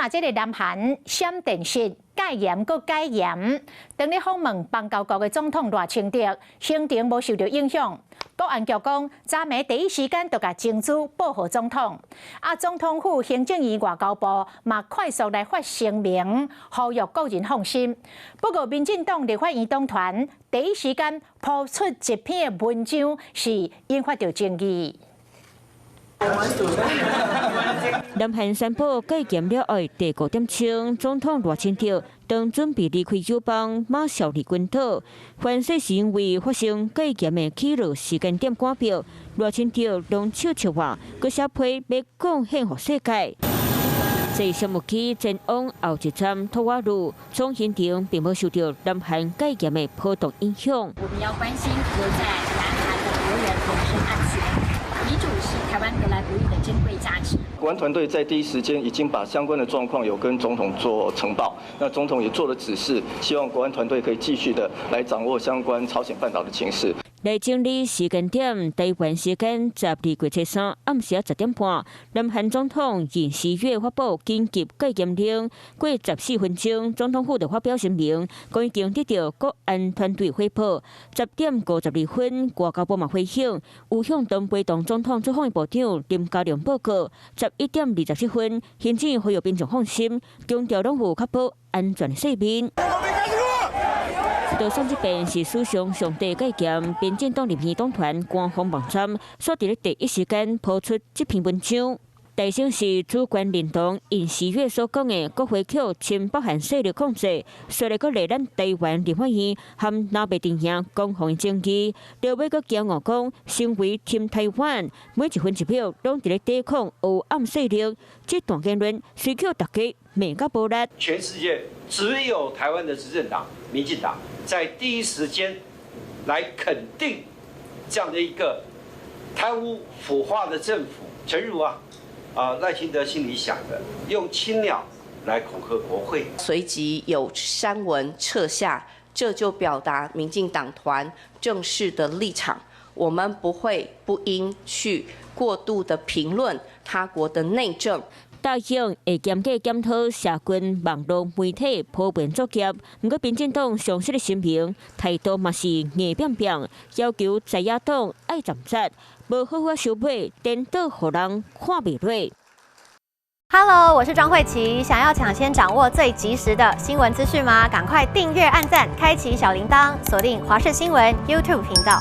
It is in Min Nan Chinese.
若這个南韓閃電式戒嚴閣解嚴，當咧訪問邦交國的總統賴清德，行程無受著影響。國安局講，昨暝第一時間就共情資報予總統。啊，總統府行政院外交部嘛快速來發聲明，呼籲國人放心。不過，民進黨立法院黨團第一時間拋出一篇的文章，是引發著爭議。南韓宣布解嚴了後，第五點鐘，總統賴清德當準備離開友邦馬紹爾群島，反正是因為發生解嚴的起落時間點趕表，賴清德攏笑笑話，閣寫批欲貢獻予世界。坐商務機前往後一站吐瓦魯，總行程並無受著南韓解嚴的波動影響。我們要關心留在南韓的國人人身安全。民主是台灣得來不易的珍貴價值。國安團隊在第一時間已經把相關的狀況有跟總統做呈報，那總統也做了指示，希望國安團隊可以繼續的來掌握相關朝鮮半島的情勢。來整理時間點，台灣時間12月初三暗時10點半，南韓總統尹錫悅發布緊急戒嚴令。過14分鐘，總統府就發表聲明，講已經得到國安團隊回報。10點52分，外交部嘛回應，有向當陪同總統出訪的部長林佳龍報告。11點27分，行政院呼籲民眾放心，強調攏有確保安全的面。朝鮮這邊是史上上帝解嚴，民進黨立院黨團官方網站煞佇咧第一時間拋出這篇文章。台生是主權認同尹錫悅所講的國會予親北韓勢力控制，煞來閣賴咱台灣立法院和藍白陣營攻防的爭議，落尾閣驕傲講，身為挺台灣，每一分一秒攏佇咧抵抗黑暗勢力。這段言論隨予大家罵甲無力。全世界只有台灣的執政黨民進黨在第一時間來肯定這樣的一個貪污腐化的政府，誠如賴清德心裡想的，用青鳥來恐嚇國會。隨即有刪文撤下，這就表達民進黨團正式的立場。我們不會不應去過度的評論他國的內政。答應會嚴格檢討社群網路媒體普遍作業，毋過民進黨上新的聲明態度嘛是硬拚拚，要求在野黨愛站直，無好好收尾，顛倒予人看袂落。 Hello，我是莊慧琪，想要搶先掌握最及時的新聞資訊嗎？趕快訂閱、按讚、開啟小鈴鐺，鎖定華視新聞 YouTube 頻道。